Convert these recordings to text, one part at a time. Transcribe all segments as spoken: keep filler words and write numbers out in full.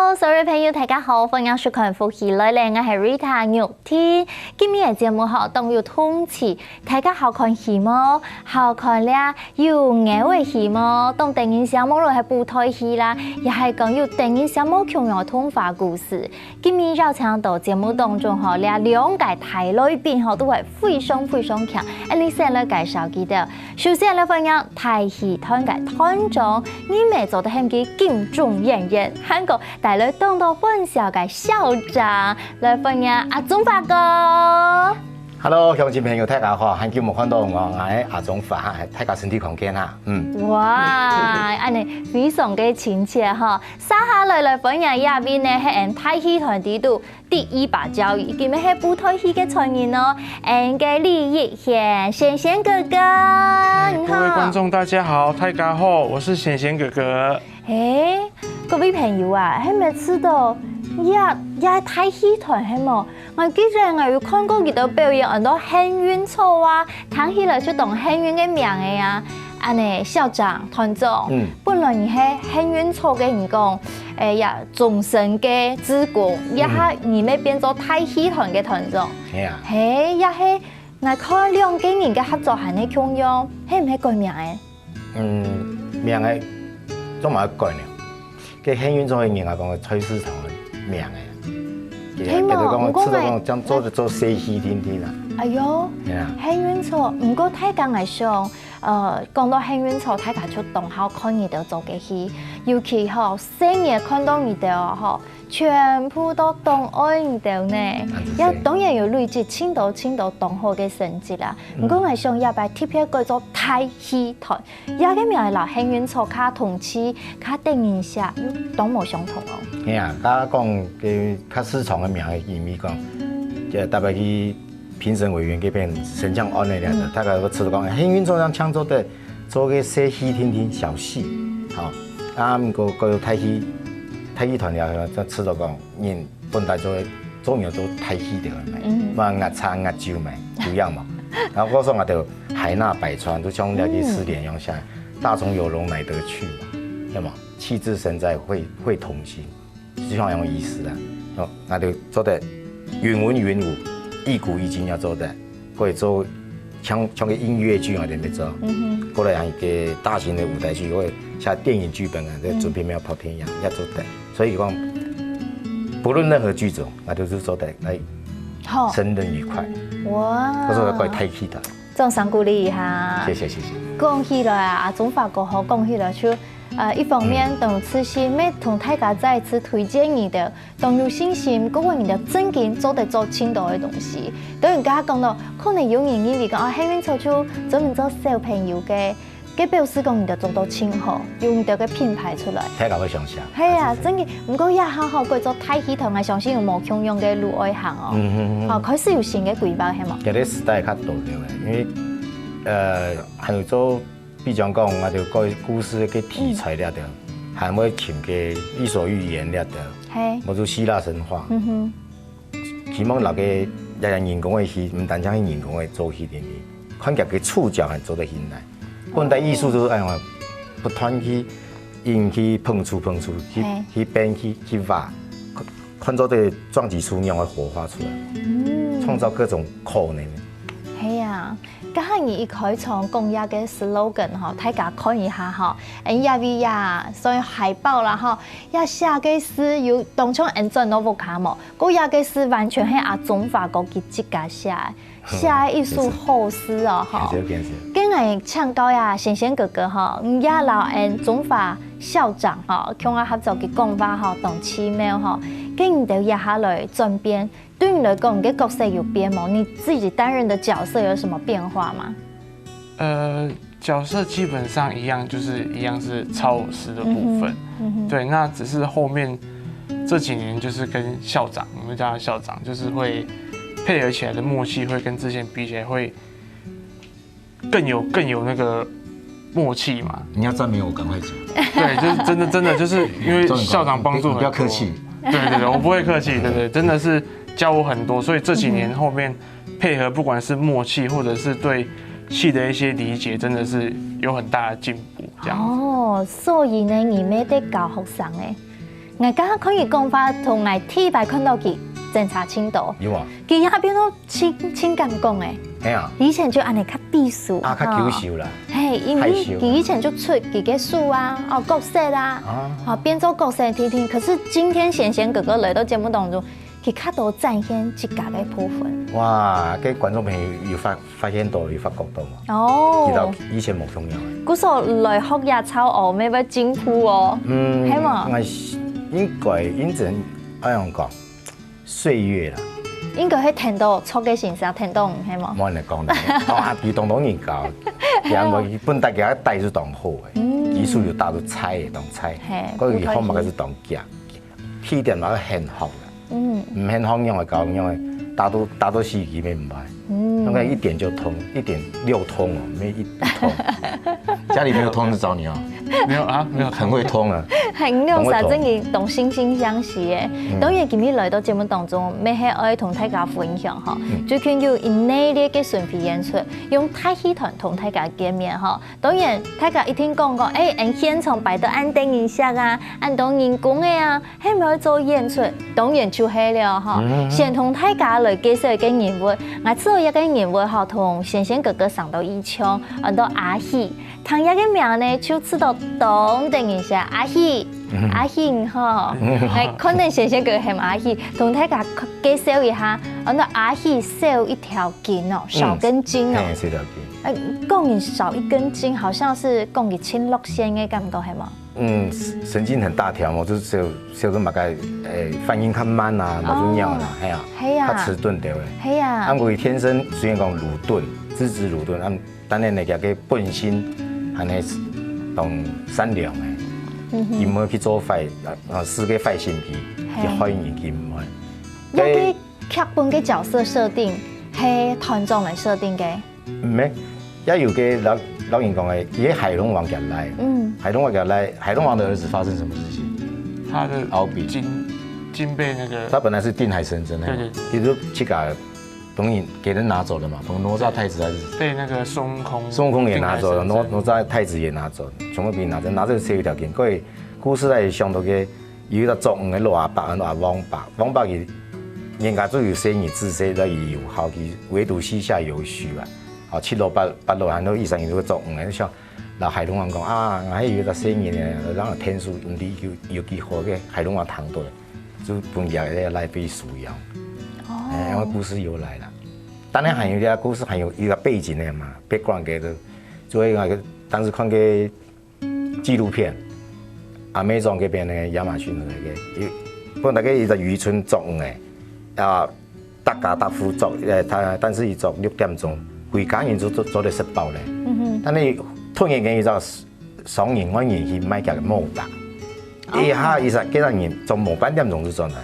Hello，所有朋友，大家好，歡迎收看《福氣來了》，𠊎係Rita玉婷。今日个節目吼，當有通氣，大家好看戲無？好看了，有𠢕个戲無？當得人惜，無論係布袋戲啦，也係講有得人惜無共樣个童話故事。今日邀請到節目當中吼，這兩個大來賓吼，都係非常非常強。恁呢先來介紹佢兜。首先來歡迎大戲團个團長，你乜做得喊佢金鐘演員，還過 帶來當多歡笑个校長，來歡迎阿中發哥。Hello，鄉親朋友，大家好！恁久無看到𠊎，𠊎阿中發，大家身體康健哈。嗯。哇，恁呢非常个親切吼。續下來來歡迎這位呢，係𠊎大戲團裡肚第一把交椅，佢乜係布袋戲个傳人哦，𠊎个李益賢，賢賢哥哥，你好。各位觀眾大家好，大家好，我是賢賢哥哥。 欸，各位朋友啊，係毋係知道這這大戲團係無？𠊎記得𠊎有看過佢兜表演，安到幸運草啊，聽起來就當幸運个名仔啊。恁呢，校長、團長，嗯。本來你係幸運草个人講，欸，也終身个志工，這下你乜變做大戲團个團長。係啊。係，也係，𠊎看兩個人个合作還係共樣，係毋係改名仔？ 嗯，名仔做麼个改呢？該幸運草个人啊，講个菜市場个名仔。係無？佢就講，毋過𠊎試著講，恁樣做就做細戲定定啦。哎喲，係啊。幸運草，毋過大家𠊎想，呃，講到幸運草，大家就當好看你兜做个戲，尤其吼，細人看到你兜吼， 全部都當愛你兜呢。也當然有累積盡多盡多當好个成績啦。毋過𠊎想這擺特別改做大戲團，這個名仔摎幸運草較通氣，較得人惜，又當無相同哦。係啊，該講个較市場个名仔，意味講，就特別去評審委員該片審像案个了，大家都知道講，幸運草恁樣做得 做个細戲定定小戲，吼。啊，毋過過有大戲，大戲團了，就知道講，人本來做个做人做大戲个嘛，嗯。嘛壓茶壓酒嘛，有影嘛。然後我說𠊎兜海納百川，就像那個詩典一樣下，大中有容乃得去嘛，對嗎？氣質身在會會同心。 就像恁樣意思啦。哦，𠊎兜做得雲文雲武，一古一今也做得，或者做像像个音樂劇𠊎兜也做，嗯哼。過來還有一個大型个舞台劇，或者像電影劇本啊，這準備要跑天涯也做得。所以講，不論任何劇種，𠊎兜係做得來好。勝任愉快。哇。我說要怪大戲團。 掌聲鼓勵一下。謝謝，謝謝。講起來啊，阿中發哥吼，講起來就，呃，一方面，嗯。當有自信，乜同大家再一次推薦你兜，當有信心，過後你兜正經做得做盡多个東西。當然，剛剛講到，可能有人以為講，啊，幸運草就專門做小朋友个，該表示講你兜做到盡好，有你兜个品牌出來。大家會想想。係啊，真个。毋過這下吼，改做大戲團，𠊎相信有無共樣个路愛行哦。嗯，嗯，嗯。好，開始有新个規劃，係無？這個時代較多了，因為，呃， 還有做，比將講，啊，就故故事个題材了的，還會請个伊索寓言了的，係。無就希臘神話。嗯哼。希望那個也人工个戲，毋單淨係人工个做戲定定，看佢个觸角還做得起來。本來藝術就係恁樣，不斷去引去碰觸碰觸，去係。去變去去挖，看看做得撞擊出恁樣个火花出來，嗯。創造各種可能。係啊。 剛才你一開場講這個slogan吼，大家看一下吼，恁這位呀，所以海報啦吼，這寫个字有當像恁轉到屋下無？過這個字完全係阿中發哥佢自家寫个，寫个一首好詩哦吼。謝謝，謝謝。跟𠊎請教呀，賢賢哥哥吼，你也摎恁中發校長吼，共下合作个講話吼，當奇妙吼，跟你兜這下來轉變， 對你來講，你个角色有變無？你自己擔任的角色有什麼變化嗎？呃，角色基本上一樣，就是一樣是抄詩的部分。嗯哼，嗯哼。对，那只是后面这几年就是跟校长，我们叫他校长，就是会配合起来的默契，会跟之前比起来会更有更有那个默契嘛。你要赞美我，赶快讲。对，就是真的真的就是因为校长帮助很多。你不要客气。对对对，我不会客气，对对，真的是教我很多，所以这几年后面配合，不管是默契或者是对戏的一些理解，真的是有很大的进步，这样子。哦，所以呢，你乜在教學生欸。𠊎剛剛看佢講話，同𠊎第一擺看到佢，真差盡多。有啊。佢也變到盡，盡敢講誒。係啊。以前就恁樣較閉俗，啊，較嬌羞啦。嘿，因為害羞。佢以前就出佢个書啊，哦，角色啊，啊。哦，變做角色定定。可是今天賢賢哥哥來到節目當中，佢較多展現自家个部分。哇，該觀眾朋友有發，發現到，有發覺到無？哦。佢摎以前無共樣誒。故所來學這招哦，乜會進步哦。嗯，係無？𠊎應該，應該愛仰講，歲月啦。應該係聽到著个形象，聽到毋係無？無恁樣講啦，講啊，比當多人教，也無分大家帶係當好誒，嗯。技術又打到菜，當菜，嘿，該佢學麼个係當強。 起點嘛，愛肯學啦。嗯。毋肯學，仰會教，仰會打到，打到死佢也毋會。嗯。那個一點就通，一點六通哦，沒一，一通。家裡沒有通是找你哦。沒有啊，沒有。很會通啊。很會通。很有啥，真个懂，惺惺相惜耶。嗯。當然，今日來到節目當中，乜係愛同大家分享吼，嗯。最近有一系列个巡迴演出，用大戲團同大家見面吼。當然，大家一定講講，欸，恁現場排到恁得人惜啊，恁多人工个啊， 係毋係愛做演出？當然就係了吼。嗯。先同大家來介紹一個人物，𠊎知道一個人物吼，同賢賢哥哥生到異像，安到阿喜。聽這個名呢，就知道當得人惜阿喜。嗯。阿喜吼，嗯。欸，可能賢賢哥哥喊阿喜，同大家介紹一下，安到阿喜少一條筋哦，少根筋哦。嗯。嘿，少條筋。呃，講人少一根筋，好像係講佢盡落線个感覺，係無？ 嗯，神經很大條嘛，就係，就係麼个，欸，反應較慢啊，哦。無就鳥啦，係啊，係啊。較遲鈍兜咧。係啊。啊，毋過佢天生雖然講魯鈍，資質魯鈍，啊，但係呢，佢个本性還係當善良个，嗯哼。佢毋會去做壞，啊，啊，使个壞心機，嘿。去害人，佢毋會。該該劇本个角色設定，係團長來設定个。 毋係，也有个老，老人講个，佢係海龍王个倈。嗯。海龍王个倈，海龍王的兒子發生什麼事情？他的，敖丙。筋，筋被那個，他本來是定海神針个，對，對，對。佢就自家東西給人拿走了嘛，從哪吒太子還是，被那個孫悟空，孫悟空也拿走了，定海神針。哪，哪吒太子也拿走，全部被拿走，拿走係有條件。各位，故事來想到个， 有一個做魚个老阿伯，安到阿王伯，王伯佢人家都有生意，自細來有孝，佢唯獨膝下有許啊。哦，七老八，八老，還有以上有個做魚个，就想，摎海龍王講啊，𠊎還有一個生意呢，讓天書，毋知有，有機會个海龍王聽到，就分佢个來被收養。哦。欸，因為故事由來啦。當然還有一個故事，還有一個背景个嘛，background个，所以那個當時看个 紀錄片，Amazon該片个亞馬遜河个，佢，本來該一隻漁村做魚个，啊，逐家逐戶做，呃，他，但是佢做六點鐘，歸家人就做，做得食飽咧。嗯哼。但係突然間，佢就上人外人去賣佢个摩打，哦。一下，一下，幾多人做無半點鐘就轉來。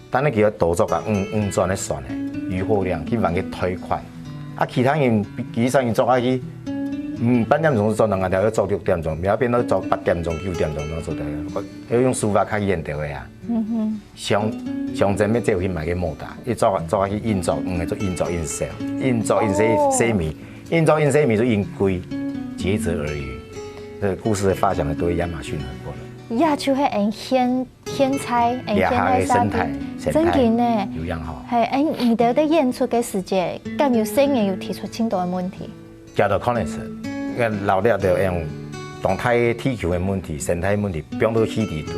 但係佢愛多做啊，五，五轉个船个，漁獲量去還个貸款。啊，其他人，其他人做下去，嗯，半點鐘做，人家就愛做六點鐘，然後變到做八點鐘、九點鐘正做得。愛用手法較遠兜个啊。嗯哼。像，像真要走去買个摩打，一做，做下去硬做，嗯，就硬做硬銷，硬做硬銷，哦。銷米，硬做硬銷米就硬貴，竭澤而漁。這個故事發想个都係亞馬遜河過來。呀，就係恁現 現在，欸，這下个現在社會，生態，生態真緊呢。有影吼。嘿，欸，你兜在演出个時節，敢有細人有提出盡多个問題？這都可能係，該老了就用當大个地球个問題、生態問題，放到戲裡肚，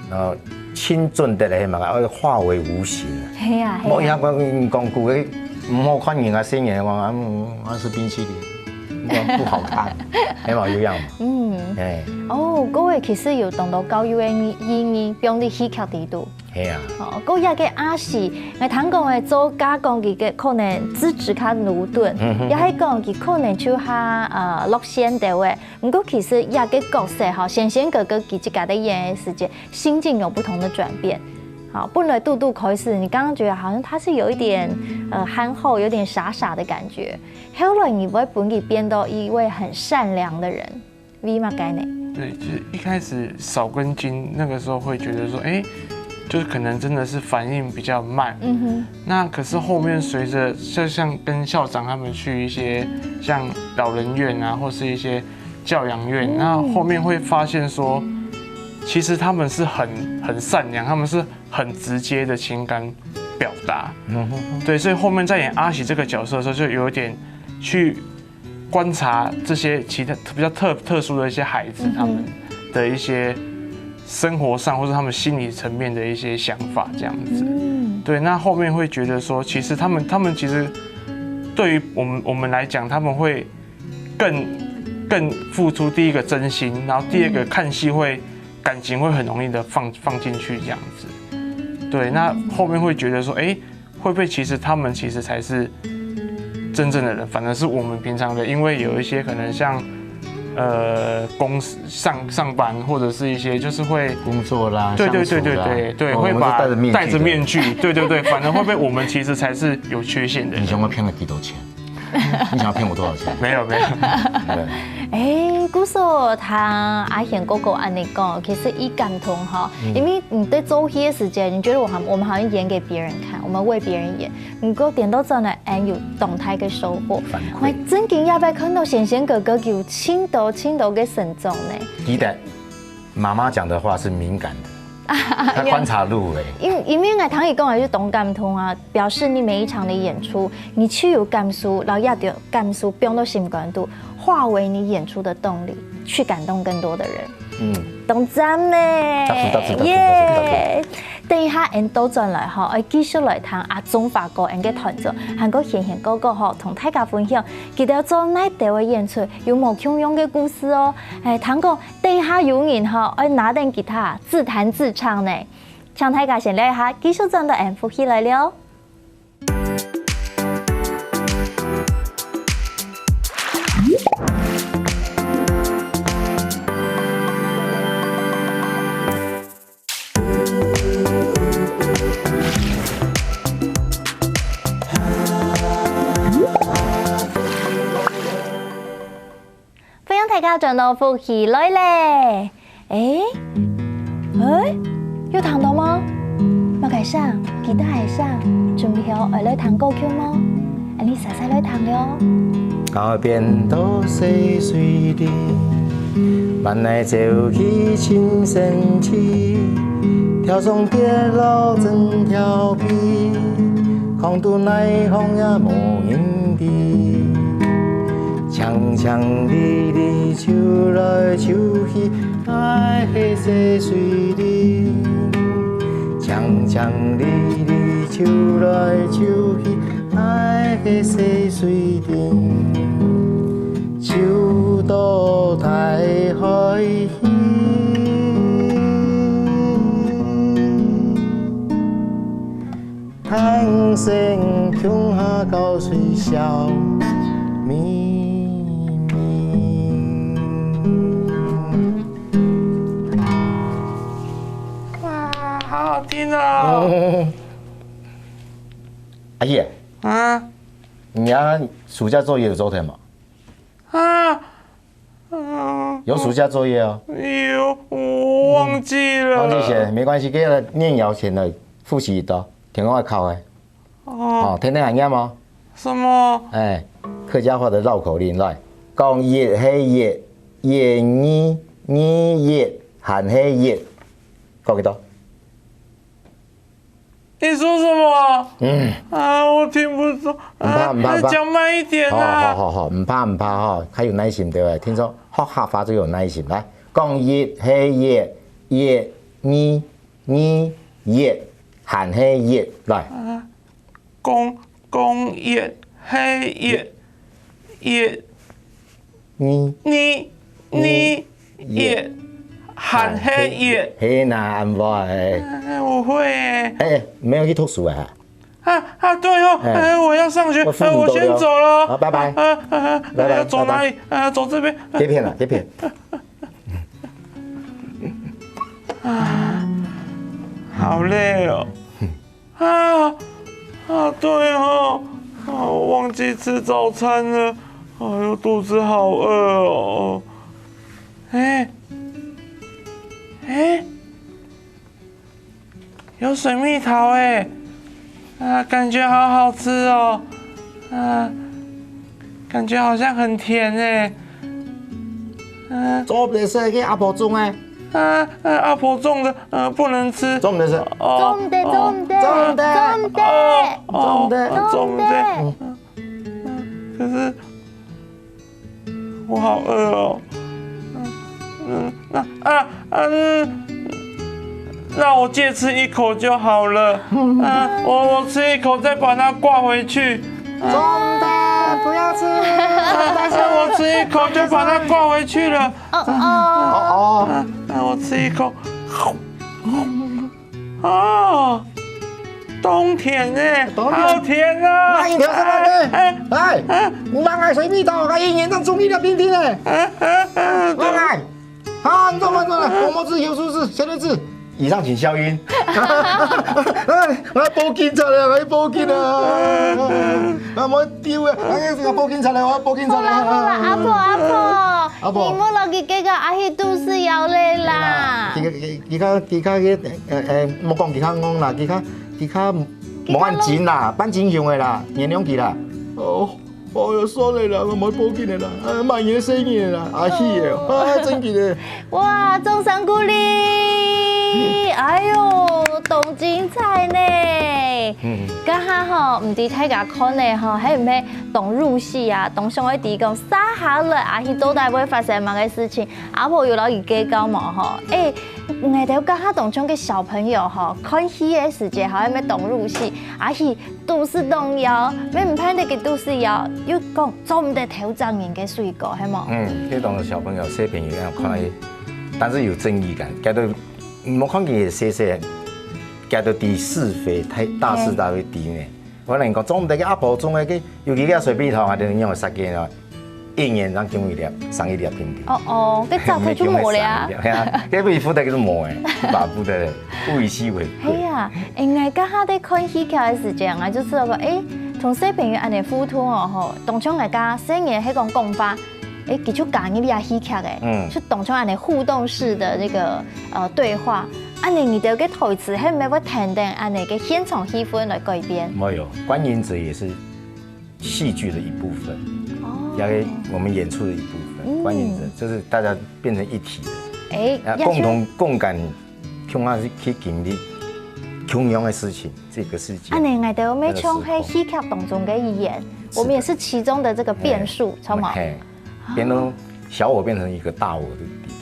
然後盡準得个嘛，愛化為無形啊。係啊，係啊。無影講講古个，毋好看人家細人講啊，嗯，啊係冰淇淋。 不好看，係無有影嘛？嗯。欸。哦，各位其實有當多教育个意義，放在戲劇裡肚。係啊。哦，各位个阿喜，𠊎聽講个做家講佢个可能資質較魯鈍，嗯哼。也係講佢可能就較，呃，落線兜个。毋過其實這個角色吼，賢賢哥哥佢自家在演个時節，心境有不同的轉變。好，本來堵堵開始，你剛剛覺得好像他是有一點，呃，憨厚，有點傻傻的感覺。 後來你會分佢變到一位很善良的人，為麼个呢？對，就是一開始少根筋，那個時候會覺得說，欸，就是可能真的是反應比較慢。嗯哼。那可是後面隨著，就像跟校長他們去一些像老人院啊，或是一些教養院，嗯。那後面會發現說，其实他们是很很善良，他们是很直接的情感表达。嗯哼，对，所以后面在演阿喜这个角色的时候，就有点去观察这些其他比较特特殊的一些孩子，嗯哼他们的一些生活上或者他们心理层面的一些想法这样子。嗯对，那后面会觉得说，其实他们他们其实对于我们我们来讲，他们会更更付出第一个真心，然后第二个看戏会感情会很容易的放放进去这样子。对，那后面会觉得说，哎，会不会其实他们其实才是真正的人，反而是我们平常的，因为有一些可能像呃公司上上班，或者是一些就是会工作啦，对对对相处啦对对对，哦我们是会把戴着面具的戴着面具，对对对，反而会被我们其实才是有缺陷的人。你想要骗了几多钱？你想要骗我多少钱？没有没有，对，哎，故所聽阿賢哥哥恁樣講，其實已感動哈，因為你在做戲个時間，你覺得我好，我們好像演給別人看，我們為別人演，你過顛倒轉來，哎，有當大个收穫。反饋我正經也捌看到賢賢哥哥有盡多盡多个成長呢。記得媽媽講的話是敏感的，她觀察入微。因因為𠊎聽佢講个就當感動啊，表示你每一場的演出，你就有感受，然後也將感受放到心肝肚，化為你演出的動力，去感動更多的人。嗯，當讚呢！大叔大叔大叔耶大叔！等一下，俺倒轉來吼，愛繼續來聽阿忠發哥俺个團長，還過賢賢哥哥吼，同大家分享，佢兜做哪兜个演出，有無共樣个故事哦？哎，聽講等一下有人吼，愛拿等吉他自彈自唱呢。請大家先尞一下，繼續轉到俺福氣來了。 歡迎大家轉到福氣來了。誒，誒，有聽到無？麼个聲？吉他个聲，準備好愛來聽歌曲無？恁呢煞煞來聽了。河邊多溪水流，慢來走去尋生趣，跳上別落真調皮，看到哪方也無人知。青青綠綠走來走去， 哪係溪水流，青青綠綠走來走去，哪係溪水流，走到大海去。聽聲共下搞水笑眯眯。 哇，好好聽哦！阿姨，啊你啊，暑假作業有做忒嗎？啊，嗯，有暑假作業哦。有，我忘記了。忘記寫，沒關係，給他念謠前的複習一道，填空愛考哎。哦，哦，天天還念嗎？什麼？哎，客家話的繞口令來，講一係一，一二，二一，還係一，講幾多？你說什麼？嗯，啊，我聽不懂。毋怕毋怕毋怕啊，講慢一點好啊。好好好，毋怕毋怕哈，較有耐心對不對？聽說學客話就有耐心，來，講一係一，一二二一，還係一，來。講講一係一，一二二二一，還係一。係哪，恁會。哎，我會欸。哎，沒有去讀書啊？啊啊，對哦，哎哎，我要上學，我付哎，我先你多了走了。好拜拜啊啊啊，拜拜要走哪裡？啊，走這邊。這片啊，這片。啊，好累哦。啊啊，對哦，啊，我忘記吃早餐了。哎呦，肚子好餓哦。哎哎，有水蜜桃哎，啊，感覺好好吃哦。啊，感覺好像很甜哎。嗯，做毋得食个阿婆種个，啊，啊，阿婆种的，呃，不能吃。种毋得食。哦，种毋得，哦，种毋得，种毋得。哦，种毋得。哦，种毋得。种毋得。嗯。可是我好饿哦。嗯，嗯，那，啊，啊，嗯，那我借吃一口就好了。啊，我，我吃一口，再把它挂回去。啊，种毋得，不要吃。啊，但是我吃一口就把它挂回去了。哦，哦。哦，哦。啊，那我吃一口。哦，冬天呢，冬天。好甜啊！那你聊什么呢？哎，哎，哎，你忙个水蜜桃，我一年当中蜜了冰冰呢。哎，哎，哎，慢来。好，你坐慢坐来，我们自由舒适，相对制。以上请消音。哎，我要报警察了，我要报警了。啊，我丢啊，哎，这个报警察了，我要报警察了。好啦，好啦，阿婆，阿婆，阿婆。你莫落去，这个阿姨肚屎枵咧啦。其他，其他，其他个，呃，呃，莫讲其他戇啦，其他，其他無恁緊啦，半斤重个啦，原諒佢啦。哦，哦，算了啦，莫報警了啦，啊，慢點生意啦，阿喜个，啊，真个个。哇，掌聲鼓勵！哎喲，當精彩呢！嗯。這下吼，毋知大家看呢吼，係毋係當入戲啊？當想愛知講，接下來阿喜到底會發生麼个事情？阿婆有摎佢計較無吼？欸，𠊎兜這下當像个小朋友吼，看戲个時節吼，還無當入戲，阿喜肚屎當枵，乜毋盼得佢肚屎枵，又講做毋得偷食人个水果，係無？嗯，這種小朋友，小朋友要看，但是有正義感，佢兜，你莫看佢細細，佢兜知是非，大，大是大非知呢。我同你講，做毋得个阿婆種个，尤其个水蜜桃啊，你用个殺雞啊，一年正種一粒，生一粒定定。哦哦，該早就無了啊。係啊，該不負責个係無誒，不把負責个，物以稀為貴。係啊，欸，𠊎這下在看戲劇个時間啊，就知道講，欸，同小朋友恁樣互動哦，吼，當像𠊎家細人係講講話，欸，佢就加入這戲劇誒，嗯。就當像恁樣互動式的那個，呃，對話。恁樣你兜个台詞係毋係會跈等恁樣个現場氣氛來改變？沒有，觀演者也是戲劇的一部分，哦。也是我們演出的一部分。嗯。觀演者就是大家變成一體的，欸，啊，也是共同共感，共下去經歷同樣的事情，這個世界。恁樣𠊎兜乜像係戲劇當中个一員，是的。我們也是其中的這個變數，欸，著無？嘿，變成小我變成一個大我的地步。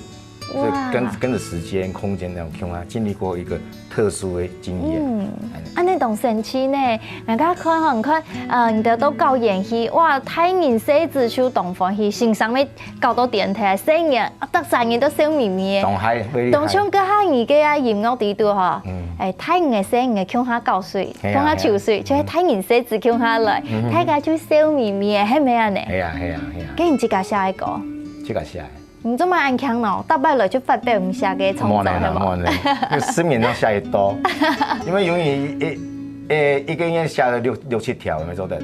所以跟，哇。跟著時間、空間那種，讓他經歷過一個特殊的經驗。嗯，恁樣當神奇呢。𠊎家看吼，你看，呃，你兜都搞演戲，哇，大人細子就當歡喜，先生乜搞到癲忒，細人，啊，逐儕人都笑瞇瞇个。當嗨，會厲害。當像這下你个啊音樂裡肚吼，嗯。欸，大人个、細人个共下搞水，係啊，共下泅水，係啊。就係大人細子共下來，嗯。大家就笑瞇瞇个，係毋係恁樣？係啊，係啊，係啊。該你自家寫个歌？自家寫个。 你做麼恁慶呢？逐擺來就發表你寫个創作，無呢啦，係無？無呢，就失眠到下一刀，因為因為一，一，一個月寫了六，六七條，沒做得，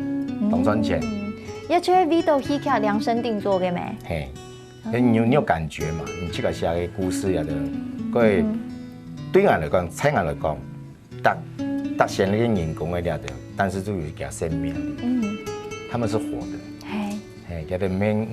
當賺錢。嗯，也就係為著戲劇量身定做个咩？嘿，你有，你有感覺嘛？你自家寫个故事呀，對，嗯。對𠊎來講，在𠊎來講， 逐，逐線个人工个了的，但是就有一條生命力。嗯。他們是活的。嘿。嘿，佢兜毋係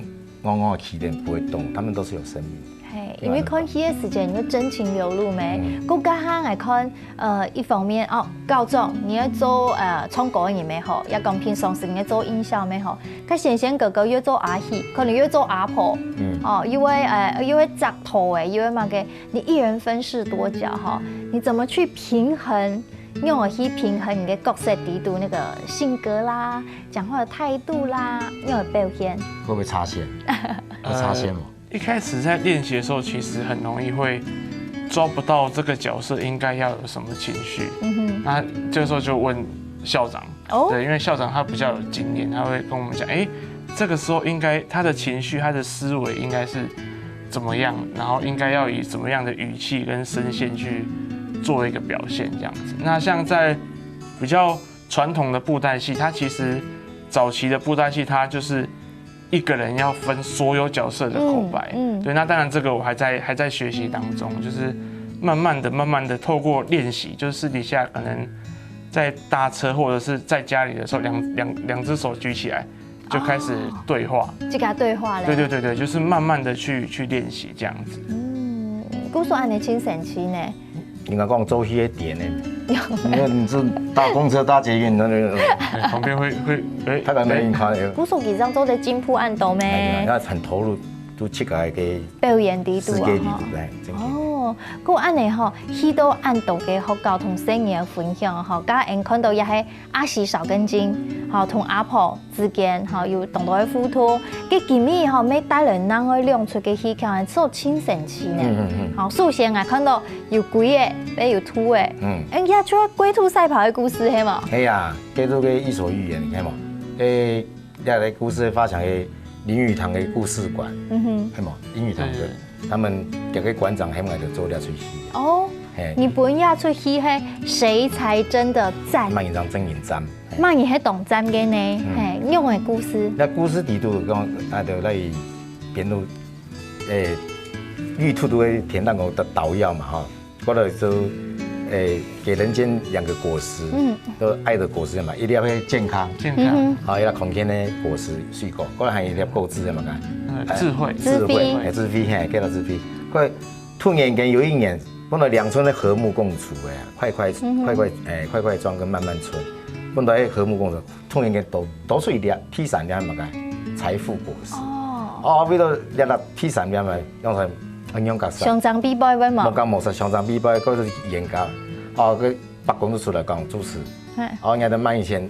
戇戇企等不會動，他們都是有生命。嘿，因為看戲个時間，你會真情流露咩？嗯。過加下來看，呃，一方面，哦，教長，你愛做，呃，唱歌个人也好，也講平常時你愛做音效也好，該仙仙哥哥又做阿喜，可能又做阿婆，嗯。哦，又會，呃，又會摘桃仔，又會麼个， 你一人分飾多角哈，你怎麼去平衡？仰般去平衡你的角色裡肚那個性格啦、講話的態度啦，仰般表現？會不會插線？會插線嗎？呃，一開始在練習的時候，其實很容易會抓不到這個角色應該要有什麼情緒。嗯哼。那這個時候就問校長，哦。對，因為校長他比較有經驗，他會跟我們講，欸，這個時候應該他的情緒、他的思維應該是怎麼樣，然後應該要以什麼樣的語氣跟聲線去做一個表現，這樣子。那像在比較傳統的布袋戲，它其實早期的布袋戲，它就是一個人要分所有角色的口白。嗯，嗯。對，那當然這個我還在，還在學習當中，就是慢慢的、慢慢的透過練習，就是私底下可能在搭車或者是在家裡的時候，兩，兩，兩隻手舉起來，就開始對話。哦，自家對話咧。對，對，對，對，就是慢慢的去，去練習這樣子。嗯，故所恁樣真神奇呢。應該講做戲个點呢，因為你是搭公車、搭捷運，那個，哎，旁邊會會哎，大概沒人看的。故所其實做得進步恁多咩？那很投入，都去搞一個表演底肚啊，世界裡肚，哎，真的。哦，故恁樣吼，去到恁多个學校同細人仔分享吼，今𠊎看到也係阿喜少根筋，吼，同阿婆之間吼有當多个互動。該今晡日吼，乜帶來另外兩齣个戲劇，做真神奇呢。嗯嗯嗯。吼，首先啊，看到有龜仔，也有兔仔，嗯，哎，也就龜兔賽跑个故事，係無？係啊，這都个伊索寓言，你看嘛，誒，這個故事發生在林語堂个故事館，嗯哼，係嘛，林語堂个，他們這個館長喊𠊎做這齣戲，哦，嘿，你本也出戲係誰才真的讚？賣一張真人站。麼人係當讚个呢？嘿，用个故事。那故事底肚講，啊，就來邊路，誒，玉兔都會田蛋糕的捣藥嘛，哈，過來就，誒，給人間兩個果實，嗯，就愛的果實嘛，一粒係健康，健康，好，一粒康健的果實水果，過來還有一粒果子的嘛，看。呃，智慧，智慧哎，智慧，嘿，叫做智慧。過來突然間有一年，碰到兩村的和睦共處，哎，快快快快，哎，快快庄跟慢慢村，碰到哎和睦共處，突然間多多出一粒，第三粒嘛个財富果實。哦，哦，為了這粒第三粒嘛，用成很用格式。上張必敗會無？莫講莫说，上张必败，个是演讲，哦，个八公就出來讲主持，嘿哦，人家都卖以前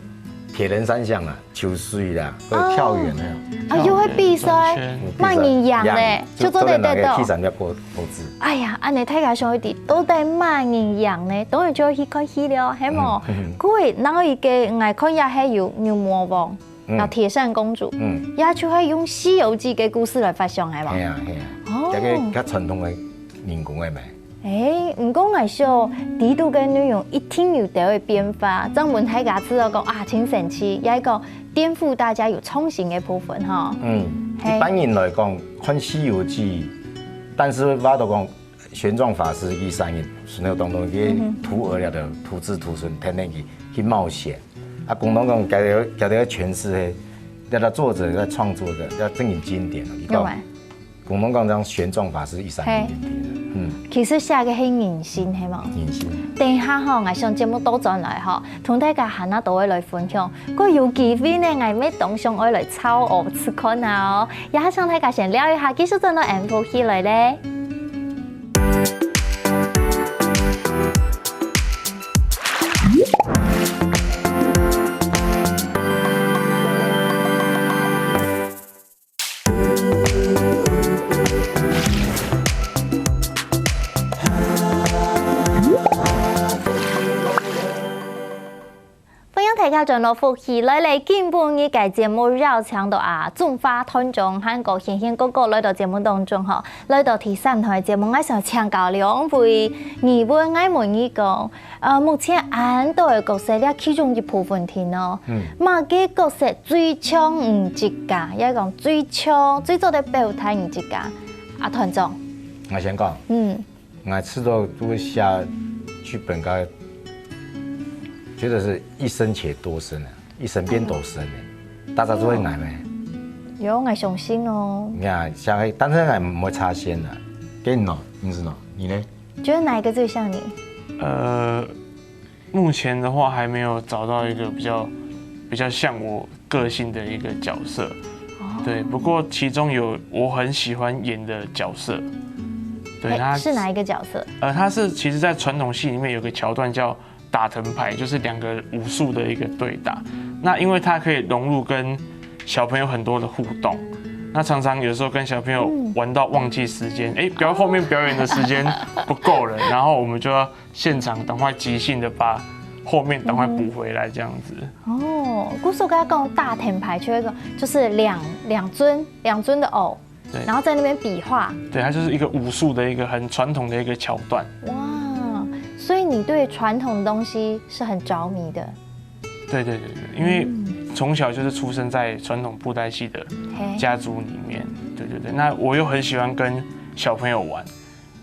铁人三项啦，球水啦，个跳远啦，啊，又會比賽，麼人贏咧，就做得得到第。三个果果子。哎呀，恁樣大家想一知，到底麼人贏呢？當然就要去看戲了，係無？故所，然後一個𠊎看也係有牛魔王，然後鐵扇公主，嗯，也就係用《西遊記》个故事來發想，係無？係啊係啊，哦這个較傳統个民工个咩？誒，毋過𠊎想，底肚个內容一定有兜个變化，正問大家知道講啊，真神奇，也係講顛覆大家有創新个部分哈。嗯，嘿一般人來講，看《西遊記》，但是話都講玄奘法師佢三人，孫猴當中个徒兒了的徒子徒孫，天天去去冒險。啊，廣東講，佢个佢个詮釋係，這个作者在創作个，要正經經典，你講對吧？廣東講講玄奘法師一三零零嗯，其實寫个係人性，係無？人性。等一下吼，𠊎想節目倒轉來吼，同大家還較多个來分享。過有機會呢，𠊎乜當想愛來抄哦，試看啊哦。也請大家先尞一下，繼續轉到N福起來咧。 歡迎大家轉到福氣來了，今晡日个節目邀請到啊，中華團長還過賢賢哥哥來到節目當中吼，來到第三段个節目，𠊎想請教兩位，你問𠊎問你講，呃，目前恁多个角色，這其中一部分定哦，嗯麼个角色最像你自家，也講最像最做得表達你自家，啊，團長，我先講，嗯，我試著都會寫劇本个，覺得是一生且多生啊，一生變多生的，大家都會愛咩？有，𠊎相信哦。你看，像，但是還毋會插線啊，跟你喏，你是喏，你呢？覺得哪一個最像你？呃，目前的話還沒有找到一個比較比較像我個性的一個角色。對，不過其中有我很喜歡演的角色，對，哎，他是哪一個角色？呃，他是其實在傳統戲裡面有個橋段叫打藤牌，就是兩個武術的一個對打。那因為他可以融入跟小朋友很多的互動，那常常有時候跟小朋友玩到忘記時間，哎，表後面表演的時間不夠了，然後我們就要現場趕快即興的把後面趕快補回來這樣子。哦，故所剛剛講打藤牌，就會講就是兩兩尊兩尊的偶，對然後在那邊比劃。對，它就是一個武術的一個很傳統的一個橋段。哇，所以你對傳統的東西是很着迷的。對對對對，因為從小就是出生在傳統布袋戲的嘿，家族裡面，對對對，那我又很喜歡跟小朋友玩，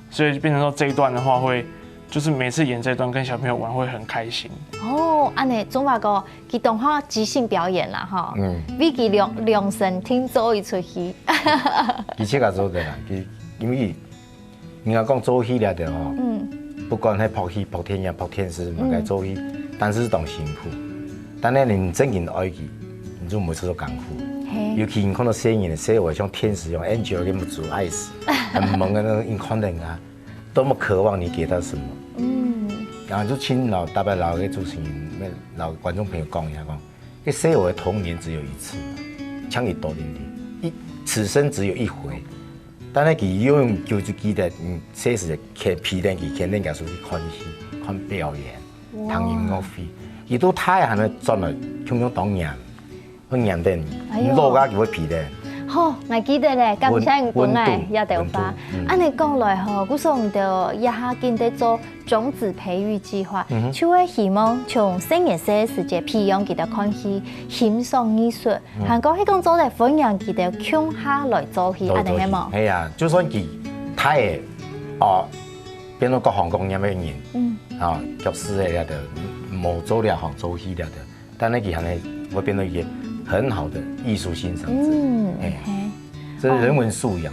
所以變成說這一段的話會，就是每次演這一段跟小朋友玩會很開心。哦，恁呢，總話講，佢當好即興表演啦，吼。嗯，比佢量量身定做一齣戲。佢自家做得啦，佢因為人家講做戲了的吼，嗯，不管係拍戲、拍電影、拍電視，嘛該做戲，但是當辛苦。但係你真正愛佢，你就毋會做到艱苦。尤其你看到細人，細个像天使一樣，angel个目珠、eyes，很萌的那種，你看人家，多麼渴望你給他什麼。嗯，然後就請老大伯老个主持人、老觀眾朋友講一下講，這細个的童年只有一次嘛，像一多年的，一此生只有一回。但係佢永遠就記得，嗯，細時个皮蛋佢牽人家出去看戲、看表演、聽音樂會，佢都太還能轉來，共樣當年，很年等，哎喲，老家就會皮蛋。好，𠊎記得咧，感謝你分𠊎這條話。恁呢講來吼，故所你兜這下緊在做種子培育計劃，就會希望從細人細時節培養佢兜看戲、欣賞藝術， 還過係講做得分享佢兜共下來做戲，恁呢係無？係啊，就算佢大个，哦，變做各行各業个人，嗯，啊，教師个了的，無做了行做戲了的，但係佢還係會變成一個很好的藝術欣賞者。嗯，哎，係。這是人文素養。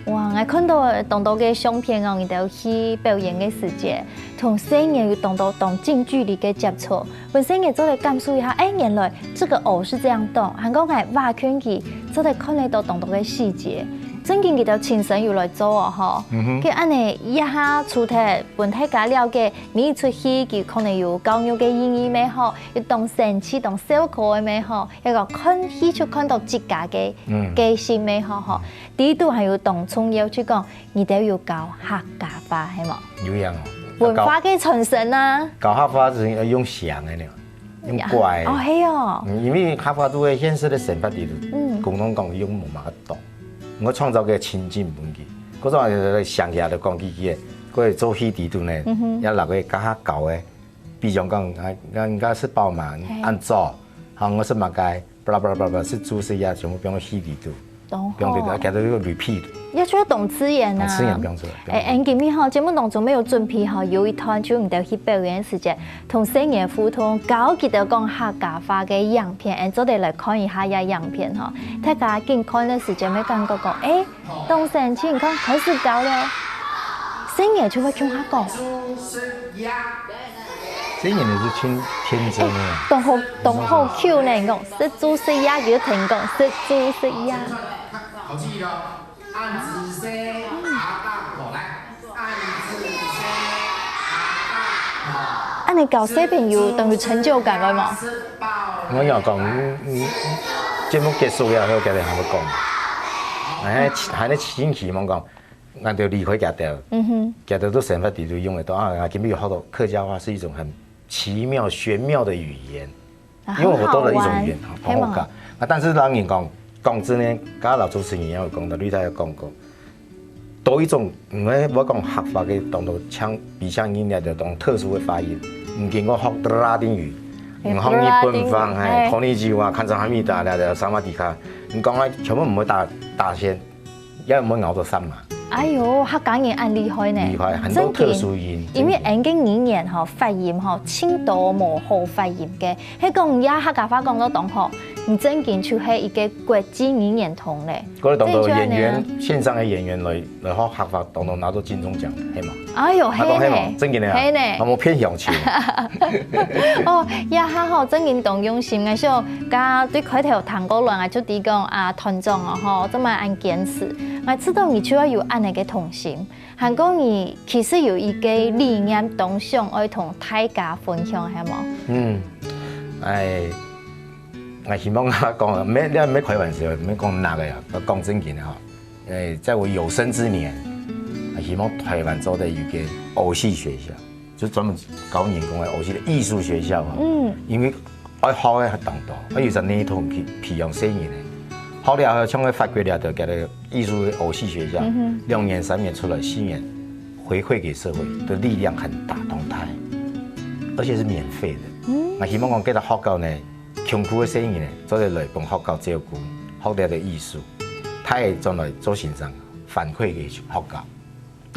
哇，𠊎看到當多个相片哦，你兜去表演个時節，同細人有當多當近距離个接觸。 分細人做得感受一下，哎，原來這個偶是這樣動，還過𠊎畫圈佢做得看得到當多个細節，正經佢兜親身有來做哦，吼。嗯哼。佢恁呢一下除忒分大家了解，每一齣戲佢可能有教育个意義乜好，有當生趣、當笑科个乜好，一個看戲就看到自家个，嗯，个性乜好，吼。第一度還有當重要，就講你兜有教客家話，係無？有影哦。文化个傳承啊。教客話係要用想个呢。 用怪个。哦，係哦。嗯，因為客話都係現實个生活裡頭，嗯，共同講用無麼个懂，我創造个情境分佢，嗰種人想起來就講幾句个，佢做戲裡頭呢，嗯哼，也拿个加下搞个，比如講，啊，人家食飽嘛，嘿，恁早，好，我食麼个，巴拉巴拉巴拉，食豬食鴨，全部放到戲裡頭。 當好。放對對，佢就有repeat。也就係當自然啊。當自然放出來。哎，恁今日吼，節目當中乜有準備吼，有一段就你兜去表演个時節，同細人互動，教佢兜講客家話个影片，恁做得來看一下這影片吼。大家緊看个時節，乜感覺講，哎，當生趣，你看開始教了，細人就會共下講。 細人仔係盡天真个。哎，當好，當好Q呢，你講，食豬食鴨，佢就聽講，食豬食鴨。好記憶哦，恁仔細，阿爸好來，恁仔細，阿爸好。恁呢教小朋友當有成就感，有無？我有講，嗯，嗯，節目結束了後，佢兜還會講，還，還在星期問講， 𠊎兜離開佢兜，嗯哼，佢兜都生活裡都用得到啊。今日有學到客家話是一種很奇妙、玄妙的語言，啊，因為我多了一種語言，很好玩，很好講。啊，但是當然講，講真个，剛剛老主持人也有講到，綠帶有講過，多一種，毋係我講客話个，當多腔，比較音調的，當特殊的發音，毋經過學拉丁語，毋學日本話，哎，こんにちは，こんにちは，사와ܕܝܟ，你講啊，全部毋會打，打線。 也毋會咬到傷嘛。哎喲，客家人恁厲害呢！厲害，很多特殊音，真經，因為𠊎个語言吼，發音吼，盡多無好發音个。係講這客家話講到當好，你真經就係一個國際語言通咧。過來當多演員，真正呢，線上个演員來，來學客話，當多拿到金鐘獎，係嘛？哎喲，啊，當係嘛，係呢，真經个啊，係呢。啊，無騙鄉親。哦，這下吼，真經當用心个，像 該對開頭談過來，𠊎就知講啊，團長哦吼，做麼恁堅持。𠊎知道你就愛有恁呢个童心，還過你其實有一個理念，當想愛同大家分享，係無？嗯，哎，𠊎希望啊講，毋係，毋係開玩笑，毋係講哪个啊，講正經个吼。哎，在我有生之年，啊，希望台灣做得有一個偶戲學校。 就專門教人講个，或是藝術學校啊。嗯，因為愛學个還當多，愛有隻系統去培養細人个。學了後，像个法國了，就叫做藝術个偶戲學校，兩年、三年出來，四年回饋給社會的力量很大，當大，而且是免費的。嗯，𠊎希望講，這個學校呢，窮苦个細人呢，做得來分學校照顧，學了个藝術，佢會轉來做先生，反饋給學校。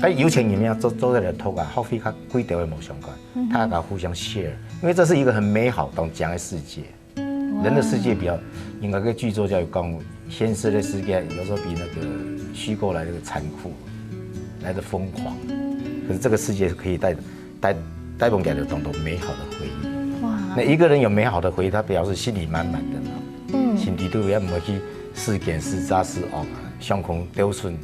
該有錢人呀，做，做得來讀啊，學費較貴兜个無相干，大家互相share，因為這是一個很美好、當靚个世界。人的世界比較，應該个劇作家有講，現實的世界有時候比那個虛構來的殘酷。來得瘋狂，可是這個世界可以帶帶帶分佢當多美好的回憶。哇，那一個人有美好的回憶，他表示心裡滿滿的嘛，嗯，心底肚也毋會去思見、思雜、思惡啊，傷空、丟sun，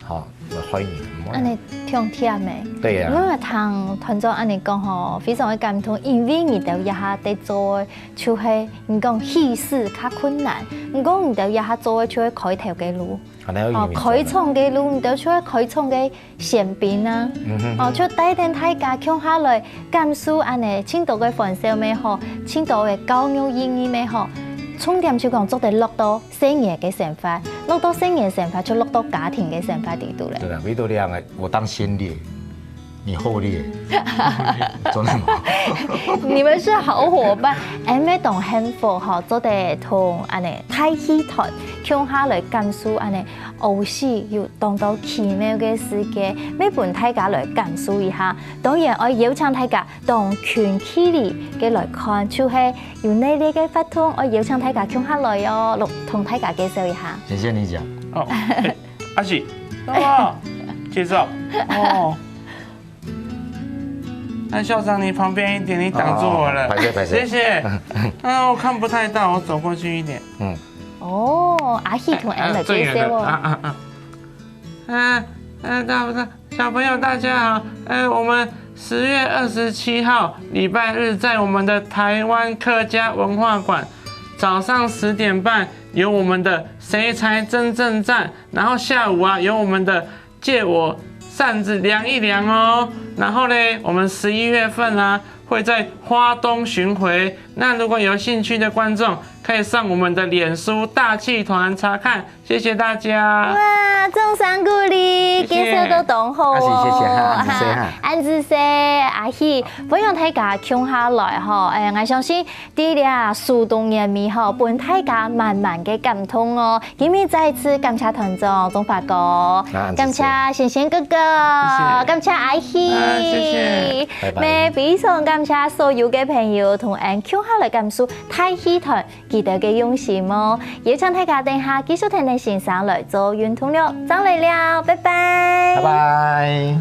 哈，歡迎。恁呢挺貼个。對呀，我聽團長恁呢講吼，非常个感動，因為你兜這下在做个就係你講起勢較困難，毋過你兜這下做个就係開頭个路。 哦，開創个路，你兜就係開創个先兵啊！哦，就帶等大家共下來感受恁呢，盡多个歡笑乜好，盡多个教育意義乜好，重點就講做得落到細人个生活，落到細人生活就落到家庭个生活裡肚咧。對啦，為到這樣，我當先烈。 你後列，真的嗎？你們是好夥伴，恁呢當幸福吼，做得同恁呢大戲團共下來感受恁呢，學習有當多奇妙个世界，乜分大家來感受一下。當然愛邀請大家當近距離个來看，就係有哪類个活動，愛邀請大家共下來哦，同大家介紹一下。謝謝你講。哦，阿喜，哦，介紹哦。 那校長，你旁邊一點，你擋住我了。哦，抱歉，抱歉。謝謝。啊，我看不太到，我走過去一點。嗯。哦，阿喜同俺來介紹哦。啊啊啊！啊啊！大大小朋友大家好，呃，我們十月二十七號禮拜日在我們的台灣客家文化館，早上十點半有我們的誰才真正讚，然後下午啊有我們的 借我扇子量一量哦。然後呢，我們十一月份啊，會在花東巡迴。那如果有興趣的觀眾，可以上我們的臉書大氣團查看。謝謝大家。哇，掌聲鼓勵，介紹到當好哦。阿喜，謝謝哈，恁仔細哈。恁仔細，阿喜，歡迎大家共下來吼。哎，𠊎相信 在這秋冬月尾吼，分大家滿滿个感動哦。今日再次感謝團長鍾發哥，感謝仙仙哥哥，感謝阿喜，謝謝，拜拜。非常感謝所有个朋友同俺共下來感受大戲團佢兜个用心哦。邀請大家等下繼續跈等先生來做運動了，正來尞，拜拜，拜拜。